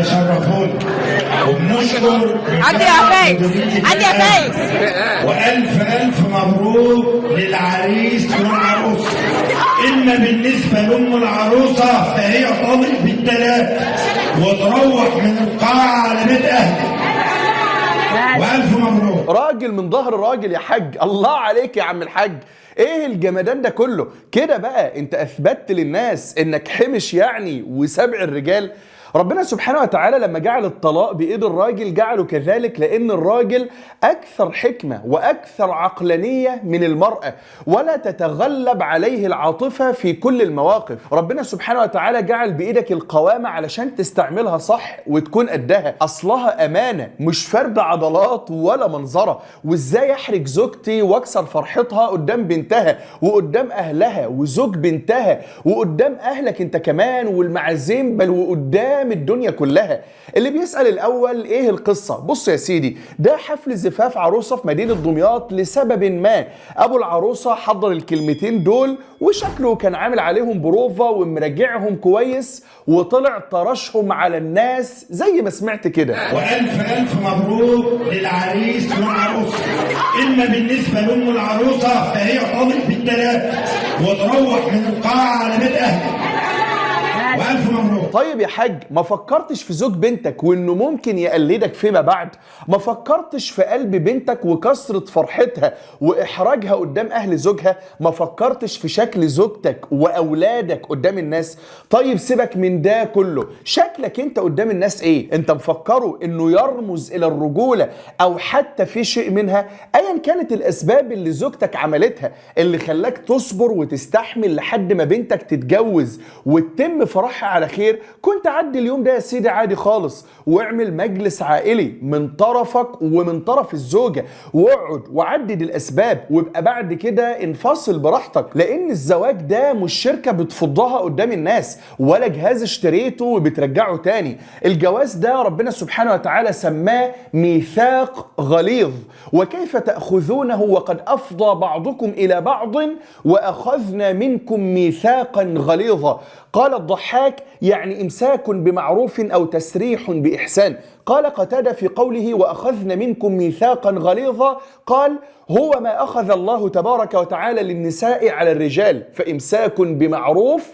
اللي شرفونا، وبنشكر عندي يا فايز، عندي يا فايز. والف الف مبروك للعريس والعروسه. اما بالنسبة لام العروسة فهي طالق بالثلاث وتروح من القاعة على بيت اهلك. والف مبروك. راجل من ظهر راجل يا حاج، الله عليك يا عم الحاج، ايه الجمدان ده كله؟ كده بقى انت اثبتت للناس انك حمش يعني وسبع الرجال. ربنا سبحانه وتعالى لما جعل الطلاق بإيد الراجل جعله كذلك لأن الراجل أكثر حكمة وأكثر عقلانية من المرأة، ولا تتغلب عليه العاطفة في كل المواقف. ربنا سبحانه وتعالى جعل بإيدك القوامة علشان تستعملها صح وتكون قدها، أصلها أمانة مش فرد عضلات ولا منظرة. وإزاي أحرج زوجتي وأكسر فرحتها قدام بنتها وقدام أهلها وزوج بنتها وقدام أهلك أنت كمان والمعازيم، بل وقدام الدنيا كلها. اللي بيسأل الأول إيه القصة؟ بص يا سيدي، ده حفل زفاف عروسة في مدينة دمياط لسبب ما. أبو العروسة حضر الكلمتين دول وشكله كان عامل عليهم بروفة ومراجعهم كويس، وطلع طرشهم على الناس زي ما سمعت كده. والف الف مبروك للعريس والعروسه. اما بالنسبة لام العروسة فهي طالق بالثلاث وتروح من القاعة على بيت اهلك. والف مبروك. طيب يا حاج، ما فكرتش في زوج بنتك وانه ممكن يقلدك فيما بعد؟ ما فكرتش في قلب بنتك وكسرة فرحتها واحراجها قدام اهل زوجها؟ ما فكرتش في شكل زوجتك واولادك قدام الناس؟ طيب سيبك من ده كله، شكلك انت قدام الناس ايه؟ انت مفكرة انه يرمز الى الرجولة او حتى في شيء منها؟ ايا كانت الاسباب اللي زوجتك عملتها اللي خلاك تصبر وتستحمل لحد ما بنتك تتجوز وتتم فرحها على خير، كنت عدي اليوم ده يا سيدي عادي خالص، واعمل مجلس عائلي من طرفك ومن طرف الزوجة، واقعد وعدد الأسباب، وابقى بعد كده انفصل براحتك. لأن الزواج ده مش شركة بتفضها قدام الناس ولا جهاز اشتريته وبترجعه تاني. الجواز ده ربنا سبحانه وتعالى سماه ميثاق غليظ، وكيف تأخذونه وقد أفضى بعضكم إلى بعض وأخذنا منكم ميثاقا غليظا. قال الضحاك يعني إمساك بمعروف أو تسريح بإحسان. قال قتادة في قوله وأخذنا منكم ميثاقا غليظا، قال هو ما أخذ الله تبارك وتعالى للنساء على الرجال، فإمساك بمعروف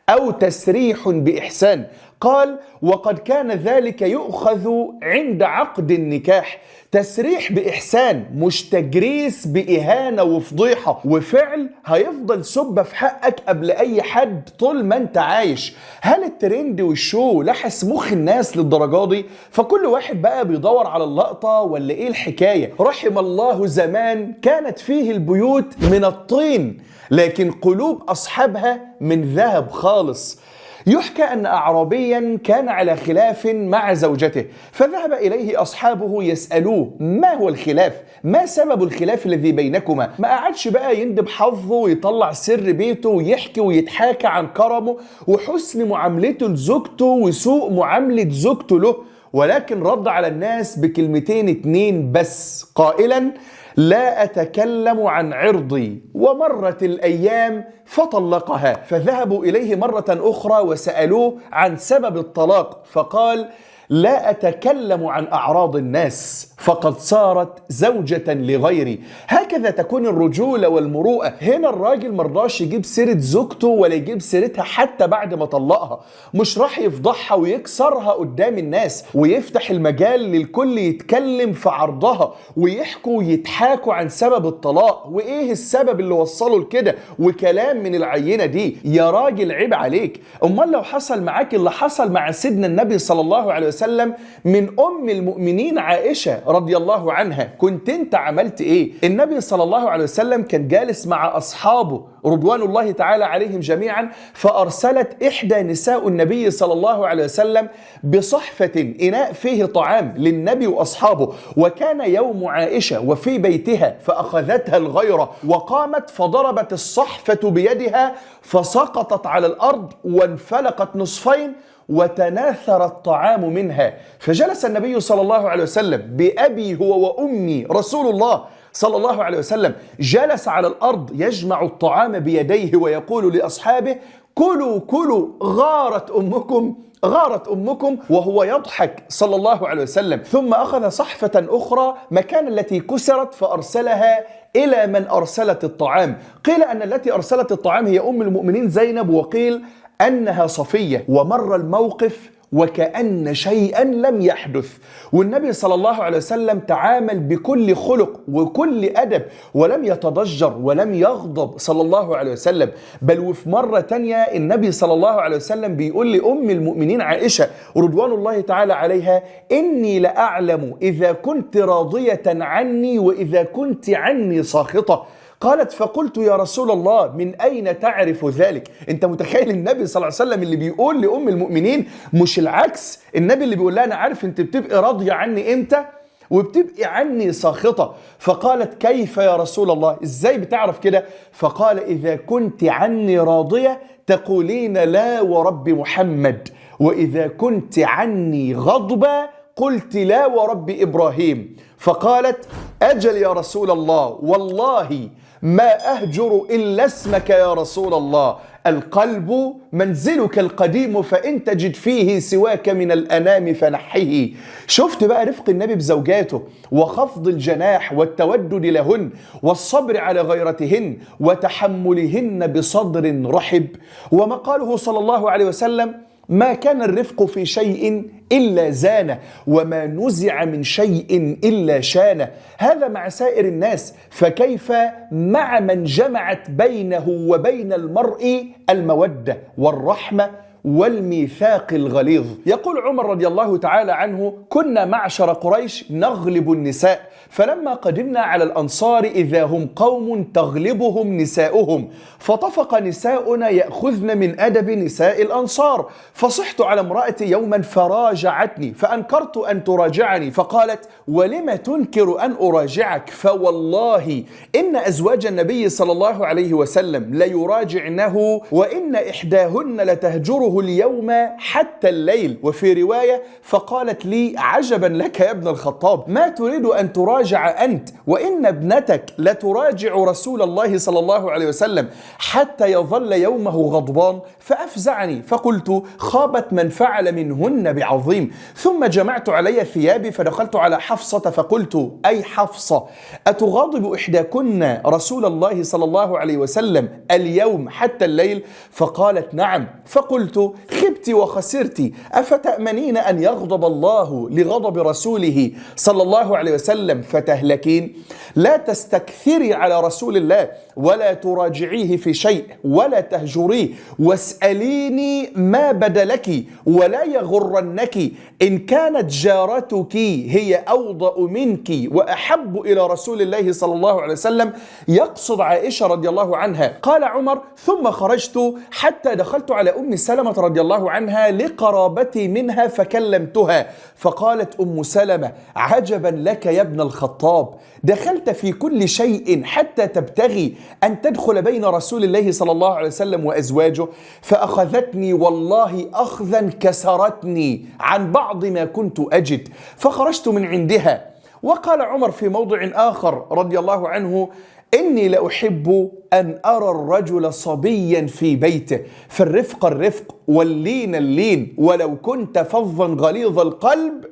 أو تسريح بإحسان. قال وقد كان ذلك يؤخذ عند عقد النكاح. تسريح بإحسان مش تجريس بإهانة وفضيحة وفعل هيفضل سبة في حقك قبل أي حد طول ما أنت عايش. هل الترند وال show لحس مخ الناس للدرجة دي؟ فكل واحد بقى بيدور على اللقطة ولا إيه الحكاية؟ رحم الله زمان كانت فيه البيوت من الطين لكن قلوب أصحابها من ذهب خالص. يحكى أن أعرابيا كان على خلاف مع زوجته، فذهب إليه أصحابه يسألوه ما هو الخلاف؟ ما سبب الخلاف الذي بينكما؟ ما قعدش بقى يندب حظه ويطلع سر بيته ويحكي ويتحاكى عن كرمه وحسن معاملته لزوجته وسوء معاملة زوجته له، ولكن رد على الناس بكلمتين اتنين بس قائلا لا أتكلم عن عرضي. ومرت الأيام فطلقها، فذهبوا إليه مرة أخرى وسألوه عن سبب الطلاق، فقال لا أتكلم عن أعراض الناس فقد صارت زوجة لغيري. هكذا تكون الرجولة والمروءة. هنا الراجل مرضاش يجيب سيرة زوجته ولا يجيب سيرتها حتى بعد ما طلقها، مش راح يفضحها ويكسرها قدام الناس ويفتح المجال للكل يتكلم في عرضها ويحكوا ويتحاكوا عن سبب الطلاق وإيه السبب اللي وصله لكده وكلام من العينة دي. يا راجل عيب عليك. أمال لو حصل معاك اللي حصل مع سيدنا النبي صلى الله عليه وسلم من أم المؤمنين عائشة رضي الله عنها، كنت انت عملت ايه؟ النبي صلى الله عليه وسلم كان جالس مع أصحابه رضوان الله تعالى عليهم جميعا، فأرسلت إحدى نساء النبي صلى الله عليه وسلم بصحفة إناء فيه طعام للنبي وأصحابه، وكان يوم عائشة وفي بيتها، فأخذتها الغيرة وقامت فضربت الصحفة بيدها فسقطت على الأرض وانفلقت نصفين وتناثر الطعام منها. فجلس النبي صلى الله عليه وسلم بأبي هو وأمي رسول الله صلى الله عليه وسلم، جلس على الأرض يجمع الطعام بيديه ويقول لأصحابه كلوا كلوا غارت أمكم غارت أمكم، وهو يضحك صلى الله عليه وسلم. ثم أخذ صحفة أخرى مكان التي كسرت فأرسلها إلى من أرسلت الطعام. قيل أن التي أرسلت الطعام هي أم المؤمنين زينب، وقيل أنها صفية. ومر الموقف وكأن شيئا لم يحدث، والنبي صلى الله عليه وسلم تعامل بكل خلق وكل أدب، ولم يتضجر ولم يغضب صلى الله عليه وسلم. بل وفي مرة تانية النبي صلى الله عليه وسلم بيقول لأم المؤمنين عائشة رضوان الله تعالى عليها: إني لأعلم إذا كنت راضية عني وإذا كنت عني ساخطة. قالت: فقلت يا رسول الله من أين تعرف ذلك؟ أنت متخيل النبي صلى الله عليه وسلم اللي بيقول لأم المؤمنين، مش العكس، النبي اللي بيقول لها أنا عارف أنت بتبقي راضية عني إمتى وبتبقي عني ساخطة. فقالت: كيف يا رسول الله؟ إزاي بتعرف كده؟ فقال: إذا كنت عني راضية تقولين لا ورب محمد، وإذا كنت عني غضبة قلت لا ورب إبراهيم. فقالت: أجل يا رسول الله، والله ما أهجر إلا اسمك يا رسول الله، القلب منزلك القديم فإن تجد فيه سواك من الأنام فنحيه. شفت بقى رفق النبي بزوجاته، وخفض الجناح والتودد لهن، والصبر على غيرتهن، وتحملهن بصدر رحب. وما قاله صلى الله عليه وسلم: ما كان الرفق في شيء إلا زانه، وما نزع من شيء إلا شانه. هذا مع سائر الناس، فكيف مع من جمعت بينه وبين المرء المودة والرحمة والميثاق الغليظ. يقول عمر رضي الله تعالى عنه: كنا معشر قريش نغلب النساء، فلما قدمنا على الأنصار إذا هم قوم تغلبهم نساؤهم، فطفق نساؤنا يأخذن من أدب نساء الأنصار، فصحت على امرأتي يوما فراجعتني، فأنكرت أن تراجعني، فقالت: ولم تنكر أن أراجعك؟ فوالله إن أزواج النبي صلى الله عليه وسلم ليراجعنه، وإن إحداهن لتهجره اليوم حتى الليل. وفي رواية: فقالت لي: عجبا لك يا ابن الخطاب، ما تريد أن تراجع أنت، وإن ابنتك لتراجع رسول الله صلى الله عليه وسلم حتى يظل يومه غضبان. فأفزعني، فقلت: خابت من فعل منهن بعظيم. ثم جمعت علي ثيابي فدخلت على حفصة فقلت: أي حفصة، أتغاضب إحداكن رسول الله صلى الله عليه وسلم اليوم حتى الليل؟ فقالت: نعم. فقلت: خبت وخسرت، أفتأمنين أن يغضب الله لغضب رسوله صلى الله عليه وسلم فتهلكين؟ لا تستكثري على رسول الله، ولا تراجعيه في شيء، ولا تهجريه، واسأليني ما بدا لك، ولا يغرنك إن كانت جارتك هي أوضأ منك وأحب إلى رسول الله صلى الله عليه وسلم. يقصد عائشة رضي الله عنها. قال عمر: ثم خرجت حتى دخلت على أم سلمة رضي الله عنها لقرابتي منها فكلمتها، فقالت أم سلمة: عجبا لك يا ابن الخطاب، دخلت في كل شيء حتى تبتغي أن تدخل بين رسول الله صلى الله عليه وسلم وأزواجه. فأخذتني والله أخذا كسرتني عن بعض ما كنت أجد، فخرجت من عندها. وقال عمر في موضع آخر رضي الله عنه: إني لأحب أن أرى الرجل صبيا في بيته، فالرفق الرفق واللين اللين، ولو كنت فظا غليظ القلب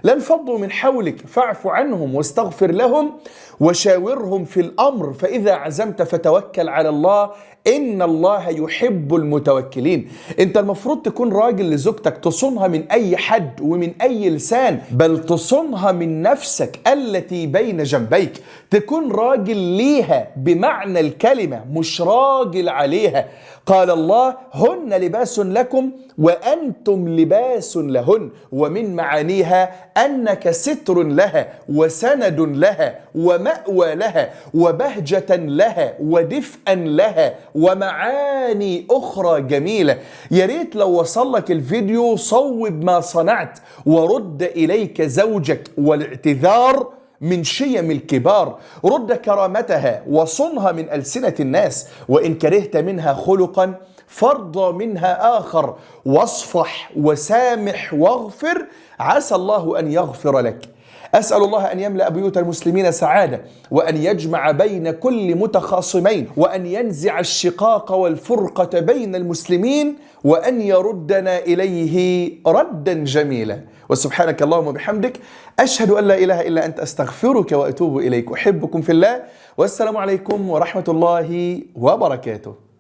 لانفضوا من حولك، فاعف عنهم واستغفر لهم وشاورهم في الأمر، فإذا عزمت فتوكل على الله إن الله يحب المتوكلين. أنت المفروض تكون راجل لزوجتك، تصونها من أي حد ومن أي لسان، بل تصونها من نفسك التي بين جنبيك. تكون راجل ليها بمعنى الكلمة، مش راجل عليها. قال الله: هن لباس لكم وأنتم لباس لهن. ومن معانيها أنك ستر لها وسند لها ومأوى لها وبهجة لها ودفئا لها ومعاني أخرى جميلة. يا ريت لو وصلك الفيديو صوب ما صنعت ورد إليك زوجك، والاعتذار من شيم الكبار. رد كرامتها وصنها من ألسنة الناس، وإن كرهت منها خلقا فارضى منها آخر، واصفح وسامح واغفر، عسى الله أن يغفر لك. أسأل الله أن يملأ بيوت المسلمين سعادة، وأن يجمع بين كل متخاصمين، وأن ينزع الشقاق والفرقة بين المسلمين، وأن يردنا إليه ردا جميلا. وسبحانك اللهم وبحمدك، أشهد أن لا إله إلا أنت، أستغفرك وأتوب إليك. أحبكم في الله، والسلام عليكم ورحمة الله وبركاته.